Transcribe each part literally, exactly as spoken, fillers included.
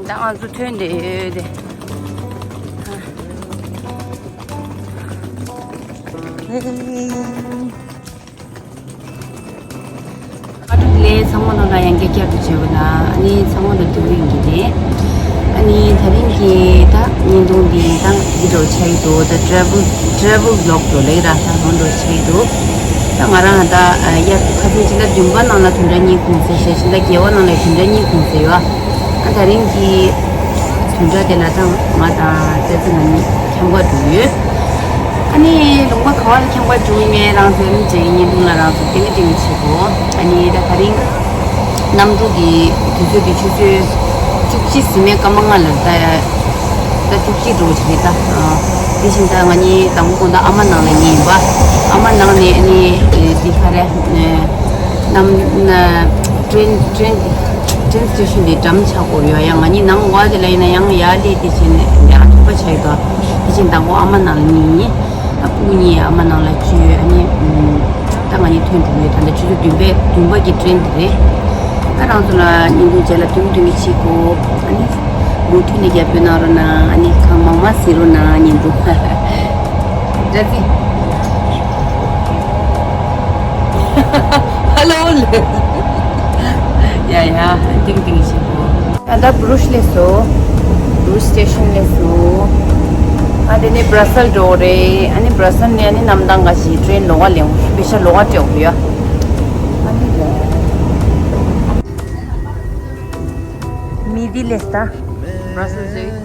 ད་ང་ཚོ་ཐོན་བསྡད་ཡོད་དེ། ཨ་ཀྲུག་ལས་ཚང་མ་ནང་ལ་ཡང་བསྐྱར་བསྐྱར་དུ་བྱེད་དགོས་ན། ཨ་ནི་ཚང་མ་ལ་འདུག་ཡིན་གྱི་རེད། ཨ་ནི་ད་རིང་གི་ད་བརྙན་ཐུང་འདི་ད་འདི་འདྲ་ཆགས་ཀྱི་འདུག་ད་travel travel vlog འདྲ་ལེགས་ར་ད་ཧོན་འདྲ་ཆགས་ཀྱི་འདུག་ད་ང་རང་ད་ཡ་ཁ་སང་ཕྱི་ཟླ་བདུན་པ་ནང་ལ་དུམ་གྲ་གཉིས་ཁོངས་ཟེར། ཞེ་ཕྱི་ཟླ་བརྒྱད་པ་ནང་ལ་དུམ་གྲ་གཉིས་ཁོངས་ཟེར་ཡོད། ཨ་ད་རིང་གི་དུམ་གྲ་དེ་ལ་ད་ང་དང་ཙེ་ཙེ་ང་གཉིས་ཁྱམས་ཁ་འགྲོ་ཡོད། ཨ་ནི་ལུང་པ་ག་བ་ལ་ཁྱམས་ཁ་འགྲོ་ཡིན་མིན་རང་ཚོའི་མི་ཚོའི་བརྙན་ཐུང་ལ་རང་ཚོ་ཏིང་ཏིང་བྱེད་དགོས། ཨ་ནི་ད་ད་རིང་གནམ་གྲུ་གི་དུས་ཚོད་དེ་ཆུ་ཚོད་བཅུ་གཅིག་ཟིན་མའི་སྐར་མ་ལྔ་ལ་ད་ད་བཅུ་གཅིག་འགྲོ་བྱེད་རེད་ད། དེ་བཞིན་ད་ང་གཉིས་དང་པོ་དགོང་དག་ཨ་མ་ནང་ལ་ཉལ་ཡིན་པ། ཨ་མ་ནང་ནས་ཨ་ནི་འདི་ག་རེ་གནམ་train train train station དེ་འགྲམ་ཆགས་དགོས་ཡོད། ཡང་ང་གཉིས་ནང་བ་དེ་ལ་ཡིན་ན་ཡང་ཡར་སླེབས་དེ་བྱས་ནས་ཡང་ཐུག་པ་ཆགས་ཡོད་དོ། དེ་བཞིན་དང་པོ་ཨ་མ་ནང་ལ་ཉལ་ཡིན། ཨ་སྤུ་གུ་གཉིས་ཨ་མ་ནང་ལ་བཅུག་ཨ་ནི་ད་ང་གཉིས་ཐོན་འགྲོ་གི་ཡོད། ད་ལྟ་ཆུ་ཚོད་བདུན་པའི་བདུན་པ་གི་train དེ་རེད། ད་རང་ཚོ་ལ་བརྙན་ཐུང་མཇལ་ལ་དུམ་དུམ་གྱིས་བྱེད་དགོས། ཨ་ནི་མུ་མཐུད་ནས་རྒྱབ་སྐྱོར་གནང་རོགས་གནང་། ཨ་ནི་གང་མང་མང་གཟིགས་རོགས་གནང་། བརྙན་ཐུང་བཀྲ་ཤིས། Hello ལེ། ཡ་ཡ་ཏིང་ཏིང་བྱེད་དགོས། ད་ལྟ་བུ་རུཤ་སླེབས་སོང་། བུ་རུཤ་སི་ཊེ་ཤན་སླེབས་སོང་། ཨ་དེ་ནས་བྷ་ར་སལ་འགྲོ་དགོས་རེད། ཨ་ནི་བྷ་ར་སལ་ནས་ཨ་ནི་གནམ་ཐང་ག་ཞིག་ཊེན་ལོགས་ཀ་ལེན་དགོས། པེ་ཤ་ལོགས་ཀ་སྤྲད་དགོས་ཡ། ཨ་ནི་ལོགས་མི་འདི་སླེབས་ད། བྷ་ར་སལ་ཟེར།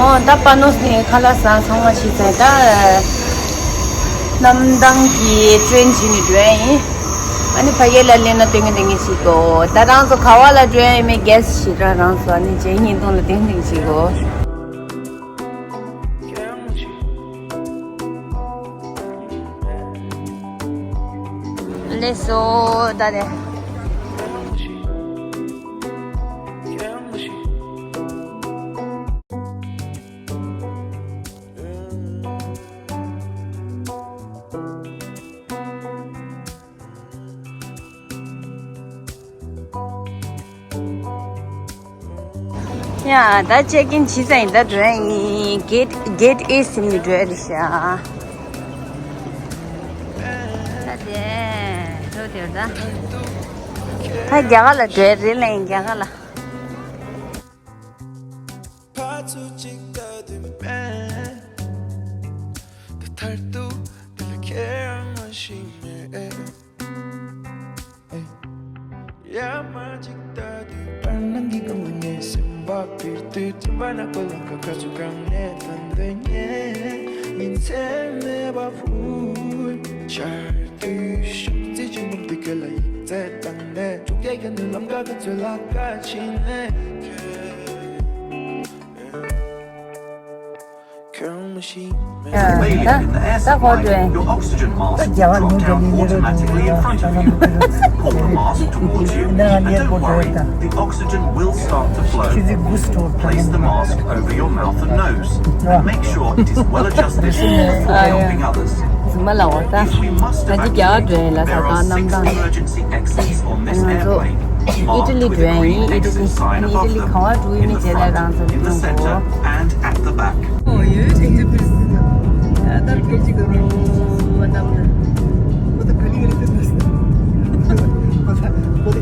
ཨོ་ད་པ་ནོས་ནས་ཁ་ལག་ཟ་ཚང་མ་ཞིག་ཚར། ད་གནམ་ཐང་གི་ཊེན་བྱས་ནས་འགྲོ་ཡ་ཡིན། ཨ་ནི་ཕ་གི་ལ་སླེབས་ན་སྟོན་གི་སྟོན་གི་བྱེད་དགོས། ད་རང་ཚོ་ག་བ་ལ་འགྲོ་ཡ་ཡིན་མིན་གེ་སི་ཞིག་ར་རང་ཚོ་ཨ་ནི་རྗེས་བརྙན་ཐུང་ལ་སྟོན་སྟོན་གི་བྱེད་དགོས། སླེབས་སོང་ད་རེད། ཡ་ད་ཅེག་ཨིན་བྱས་ཙང་ཡིན། ད་འགྲོ་ཡ་ཡིན། གེ་ཊི་གེ་ཊི་ཨེ་ཟིན་ནས་འགྲོ་ཡ་རེད་ཤག་ད་དེ་འགྲོ་དེར་ད། ད་རྒྱ་གར་ལ་འགྲོ་ཡ་རེད་ལ་ཡིན་རྒྱ་གར་ལ། ཡ་མ་ཅིག་ལྟ་དུས་བར་སྣང་གི་སྒང་ལ་ངའི་སེམས་པ་འཕུར་དུས། སྤྲིན་པ་ནག་པོ་ལ་ཁ་ཁ་ཚུར་གང་ནས་ཐོན་འདོད་ཉེན། ཉིན་མཚན་མེད་པ་འཕུར་ཆར་དུས་ཤོག་རྩེ་ཆུ་འབུམ་དུ་ཁྱོད་ལ་ཡིག་ཚད་བཏང་ནས། འབྱུང་རྒྱལ་གྱི་མདུན་ལམ་ཁ་ཁ་ཚོད་ལ་ཁ་ཕྱིན་ནས། ཁྱོད་ཁྱོད་མ་ཤེས། ད་ད་གོ་དོན། ད་རྒྱ་གར་མི་འདྲ་མི་འདྲ་རེད་འདུག་ད་ལམ་འདི་རུ། Pull the mask towards you, and don't worry, the oxygen will start to flow. ཆུ་ཚོད་དགུ་སྟོང་། Place the mask over your mouth and nose, and make sure it is well adjusted before helping others. ཟི་མ་ལ་འོ་ད། If we must ད་ཅི་རྒྱ་གར་འགྲོ་ཡིན་ལ། ས་ཁང་། there are གནམ་six ཐང་། emergency exits on this airplane, marked with a green exit sign above them, in the front, in the center, and at the back. ཨོ་ཡོད་ཅིག་ཅིག་པིར་སི་ད་ཨ་ད་ཁེ་ཅིག་རོ་ཨ་ད་མ་ཁོ་ད་ཁ་ལི་རེད་ཏེ་ཏེ་ཁོ་ད་ཁོ་ད་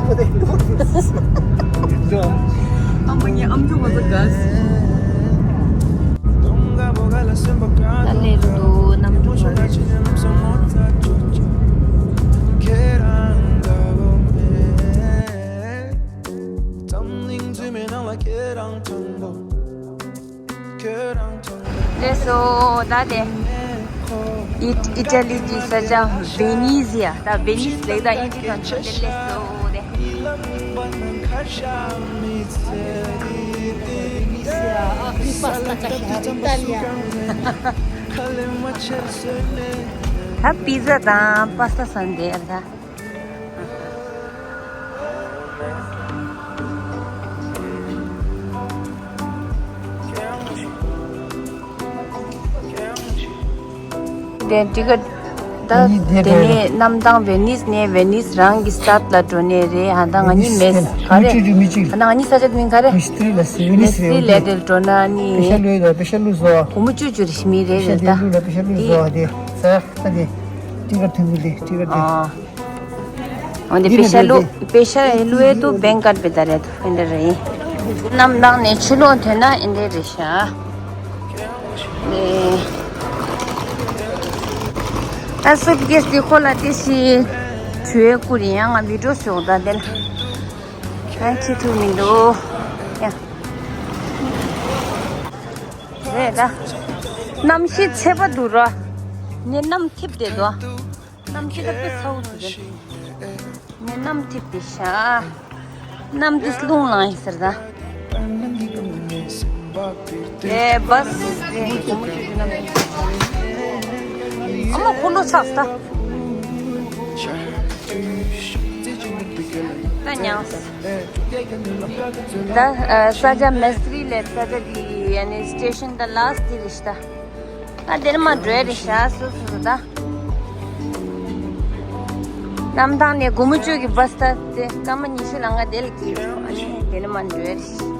ཁོ་ད་ཁོ་ད་ཁོ་ད་ཨ་མ་ངའི་ཨམ་ཅོག་ཁོ་ད་ག་སི་ད་ལེ་རུ་དུ་ནམ་དུ་ཁོ་རེ་སླེབས་སོང་ད་དེ། ཨི་ཨི་ཊ་ལི་གི་ས་ཆ་ཝེ་ནི་ཛི་ཡ། ད་ཝེ་ནིས་ལེགས་ད་ཨི་ཊ་ལི་དང་མཚོན་ཏེ་སླེབས་སོང་དེ། Pizza, ah, pizza, pasta, cacio, Italia. ད་པི་ཛ་དང་པ་སྟ་ཟ་འདི་ཡར་ད། དེ་ཊི་ཀེ་ཊི་ད་ཝེ་ནིས་དེ་དེ་ནས་གནམ་ཐང་ཝེ་ནིས་ནས་ཝེ་ནིས་རང་གི་སི་ཊ་ལ་འགྲོ་ནས་རེད། ཧ་ད་ང་གཉིས་མེད་ག་རེ། ཧ་ད་ང་གཉིས་ས་ཆ་མིང་ག་རེ། མེ་སི་ཏྲི་ལ་སི་ཝེ་ནིས་མེ་སི་ཏྲི་ལ་དེར་འགྲོ་ན་ནི། པེ་ཤ་ལུ་ཡོད་པེ་ཤ་ལུ་བཟོ། སྒོར་མོ་བཅུ་བཅུ་རེ་ཞིག་མི་རེད་པེ་ཤ་རེད་ད། ལུ་ལ་པེ་ཤ་ལུ་བཟོ་དེ་ས་ད་དེ་ཊི་ཀེ་ཊི་ཐོན་གི་རེད། ཊི་ཀེ་ཊི་དེ། འོ་འདི་པེ་ཤ་ལུ་པེ་ཤ་ལུ་ཨེ་ཏུ་བེང་ཀ་ཊི་པེ་ད་རེད་ཨེ་འདྲ་རེད། གནམ་ཐང་ནས་ཕྱི་ལོགས་ཐོན་ན་ཨེ་འདྲ་རེད་ཤག་ཨ་སུཊ་ཀེ་སི་འདི་ཁོ་ལ་ཏི་ཤི་བྲུའི་བསྐུར་ཡིན་ཡང་ང་བི་ཌིའོ་ཞོག་ད་དེ་ལ་ཨ་ཁྱི་ཐུག་མི་འདུག་ཡ། རེད་ད། གནམ་གཤིས་ཚ་པོ་འདུག་ར། ངས་གནམ་འཐིབས་བསྡད་འདུག་གནམ་གཤིས་ད་དཔེ་ཚ་པོ་འདུག་ར། ངས་གནམ་འཐིབས་བསྡད་ཤག་གནམ་འདི་རླུང་ལངས་ཡིན་ཟེར་ད། ཨེ་བཱས་རེད་སྒོར་མོ་བཅུ་བཅུ་གནམ་འཐིབས། ཨ་མ་འཁོར་ལོ་ཆགས་ད། ད་མྱངས། ད་ས་ཆ་མེ་སི་ཏྲི་ལས་ས་ཆ་འདི་ཡ་ནི་སི་ཊེ་ཤན་ད་ལ་སི་ཊི་རེད་ཤག་ད་དེར་མ་འགྲོ་ཡ་རེད་ཤག་སོ་སོ་སོ་ད། གནམ་ཐང་ནས་སྒོར་མོ་བཅུ་གི་བཱས་ད་དེ་སྐར་མ་ཉི་ཤུ་ལང་ཀ་དེ་ལ་སྐྱེལ་འགྲོ། ཨ་ནི་དེར་མ་འགྲོ་ཡ་རེད་ཤག་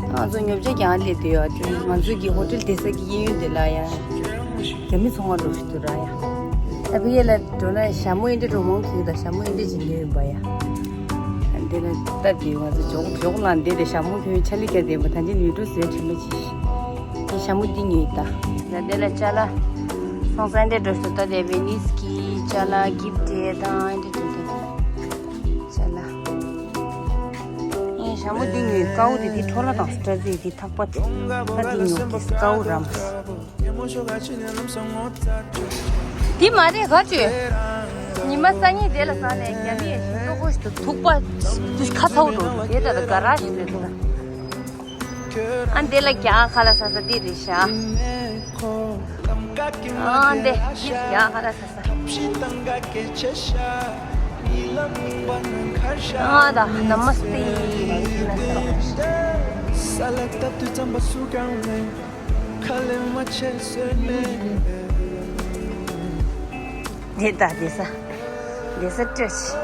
ང་ཚོ་ཉོ་ཆ་རྒྱག་སླེབས་དུས་ཡ་དེ་ང་ཚོ་གི་ཧོ་ཊེལ་བསྡད་ས་གི་གཡས་གཡོན་དེ་ལ་ཡ་རྒྱ་མི་ཚོང་པ་འགྲོ་བཞིན་འདུག་ར་ཡ། ད་ཕ་གི་ལ་འགྲོ་ན་ཞྭ་མོ་ཨེ་འདྲ་འགྲོ་མང་གི་ད་ཞྭ་མོ་ཨེ་འདྲ་ཅིག་ཉོས་ཡིན་པ་ཡ། འདི་ལ་ལྟ་དེ་ང་ཚོ་ཇོག་ཇོག་ལ་འདི་དེ་ཞྭ་མོ་གྱོན་ཆ་ལི་རྒྱ་དེ་མ་ཐང་ཆེན་ཡུལ་གྲུ་ཟེར་ཁྲིམས་མ་ཅིག་དེ་ཞྭ་མོ་འདི་ཉོས་ད། ད་དེ་ལ་ཅ་ལག་སོང་ས་འདི་འགྲོ་ཤོག་ད་དེ་ཝེ་ནིས་ཀྱི་ཅ་ལག་གིབ་ཊི་དང་ཨེ་འདྲ་དེ་དེ་ཅ་ལག་ངས་ཞྭ་མོ་འདི་ཉོས། དཀར་པོ་དེ་དེ་འཕྲོ་བརླག་དང་སི་ཊ་ར་ཛི་དེ་ཐག་པ་ད་འདི་ཉོ་གི་དཀར་པོ་རམ། འདི་མ་རེད་ག་ཅོ། ཉི་མ་སང་ཉིན་དེ་ལ་ཟ་ནས་རྒྱ་མི་ཡི་ཤིང་ཏོག་པོ་ཞིག་ཏུ་ཐུག་པ་ཁ་ཚ་པོ་འགྲོ་འདུག་དེ་ལྟར་དགའ་ར་ཞིག་རེད་འདུག་ཨ་འདི་ལ་རྒྱ་ཁ་ལག་ཟ་ས་འདི་རེད་ཤག་ཨ་འདི་འདི་རྒྱ་ཁ་ལག་ཟ་ས། ཨ་ད་ན་མ་སྟེ། དེ་ད་བསྡད་ས། བསྡད་ས་སྤྲད་ཤིག་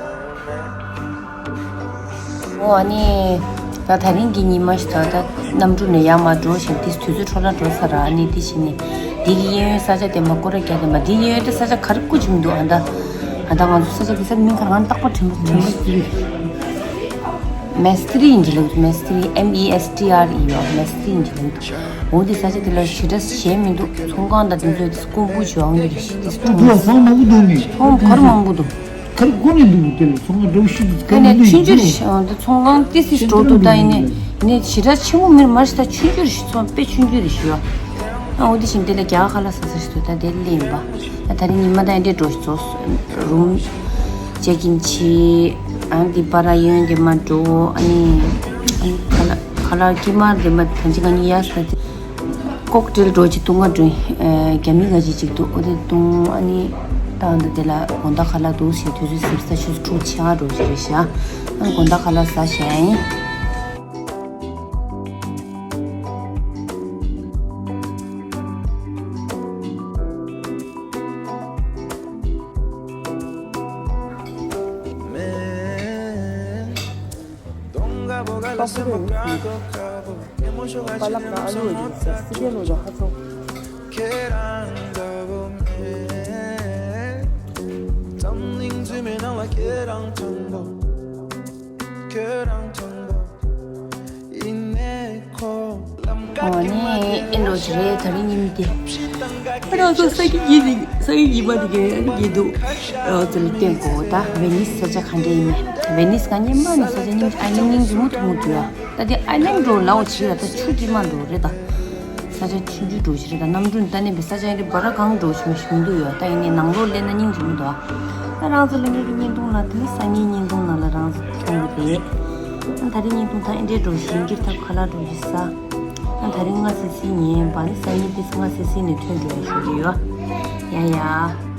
འོ་ཨ་ནི། ད་དེ་རིང་གི་ཉི་མ་ཞིག་ད་ད་གནམ་གྲུ་ནས་ཡར་མར་འགྲོ་བཞིན་དེ་དུས་ཚོད་འཕྲོ་བརླག་འགྲོ་ས་ར། ཨ་ནི་དེ་བཞིན་ནས་དེ་གི་གཡས་གཡོན་ས་ཆ་དེ་མ་སྐོར་ར་རྒྱག་དེ་མ་དེ་གཡས་གཡོན་དེ་ས་ཆ་ག་རེ་སྐུ་ཅིག་མི་འདུག་ཨ་ད། ཨ་ད་ང་ཚོ་ས་ཆ་དེ་ས་མིང་ག་རང་རྟག་པར་དྲན་པ་དྲན་པ། མེ་སི་ཏྲི་ཡིན་གྱི་ལབ། མེ་སི་ཏྲི་M E S T R E ཡོད། མེ་སི་ཏྲི་ཡིན་གྱི་ལབ་འདུག་འོ་དེ་ས་ཆ་དེ་ལ་ཞེ་དྲག་གཞན་མི་འདུག་ཚོང་ཁང་དང་དེ་ཚོ་དེ་སྐོམ་པོ་བྱུང་གི་རེད་ཤི་དེ་ཚོ་ཚོང་ཁང་མང་པོ་འདུག་ནི། ཚོང་ག་རེ་མང་པོ་འདུག་ག་རེ་སྒོ་ནས་འདུག་དེ་ལ་ཚོང་ཁང་འདྲ་བོ་ཤི་འདུག་ག་ནས་ཆུང་ཆུང་རེད་ཤི། འོ་དེ་ཚོང་ཁང་ཏི་སི་འགྲོ་འདུག་ད་ཡིན་ནས་ནས་ཞེ་དྲག་ཆེན་པོ་མིན་མ་ཤི། ད་ཆུང་ཆུང་རེད་ཤི། ཚོང་དཔེ་ཆུང་ཆུང་རེད་ཤི་ཡོད། ཨ་འོ་དེ་བཞིན་དེ་ལ་རྒྱ་གར་ཁ་ལག་ཟ་ས་ཞིག་འདུག་ད་དེ་ལ་སླེབས་ཡིན་པ། ད་དེ་རིང་ཉི་མ་ད་ཡིན་དེ་འགྲོ་ཞིག་ཚོ་རུམ་ཅེག་ཨིན་བྱས། ཨ་འདི་པ་ར་ཡོན་དེ་མ་འགྲོ། ཨ་ནི་ཨ་ནི་ཁ་ལག་ཁ་ལག་ཀི་མར་དེ་མ་ཐང་ཅི་ག་ནི་ཡ་ས་དེ་ཀོག་ཊེལ་འགྲོ་ཅིག་བཏུང་ང་འགྲོ་ཡིན། རྒྱ་མི་ག་ཅིག་ཅིག་འདུག་འོ་དེ་བཏུང་། ཨ་ནི་ད་འདི་དེ་ལ་དགོང་དག་ཁ་ལག་འདུག་ཞེས་དུས་ཚོད་སིབ་ས་ཆུ་ཚོད་དྲུག་ཕྱེད་ཀ་འགྲོ་ཅིག་རེད་ཤག་ཨ་ནི་དགོང་དག་ཁ་ལག་ཟ་བཞག་ཡིན། ཁྱོད་རང་ཚོ་འགྲོ། ཁྱོད་རང་ཚོ་འགྲོ། ཡིན་ནས་ཁོ། ཨོ་ནི་ཨེ་འགྲོ་ཞིག་རེད། ད་རིང་ཉིན་དེ་ཨེ་འགྲོ་ཚོ་ས་གི་ཡིན་ནི་ས་གི་ཡིན་པ་དེ་གས་ཨེ་ཡིན་འདུག་ཨོ་ཙི་ལ་བསྟན་གོ་ད་ཝེ་ནིས་ས་ཆ་ག་འདྲ་ཡིན་ནས། ཝེ་ནིས་ག་ཉིན་མ་ནི་ས་ཆ་ཉིན་ཨ་ནི་སྙིང་རྗེ་མོ་ཐུག་མོ་འདུག་ཡ། ད་དེ་ཨ་ནེམ་འགྲོ་ལའོ་ཆི་ཡ་ད་ཆུ་དྲི་མ་འགྲོ་རེད་ད། ས་ཆ་ཆུང་ཆུང་འགྲོ་ཞིག་རེད་ད། གནམ་གྲུ་ནི་ད་ནས་པའི་ས་ཆ་ཡིན་རེད་བ་ར་གང་འགྲོ་ཞིག་མ་ཞུང་འདུག་ཡོད། ད་ཡིན་ནས་ནང་ལོགས་སླེབས་ན་སྙིང་རྗེ་མོ་འདུག་ཨ། རང་ཚོ་ལ་ངེད་ཀྱི་བརྙན་ཐུང་ལ་དེ་ནི་སང་ཉིན་བརྙན་ཐུང་ནང་ལ་རང་ཚོ་མཐོང་གི་རེད། ཨ་ད་རིང་བརྙན་ཐུང་ད་ཨེ་འདྲའི་འགྲོ་བཞིན་འགྱུར་ཐབས་ཁ་ལག་འགྲོ་བཞིན་ས། ཨ་ད་རིང་ང་སི་སི་ཉན་པ་ནི་སང་ཉིན་དེ་ང་སི་སི་ནས་ཐོན་འགྲོ་ཡ་ཞུ་གི་ཡོད། ཡ་ཡ།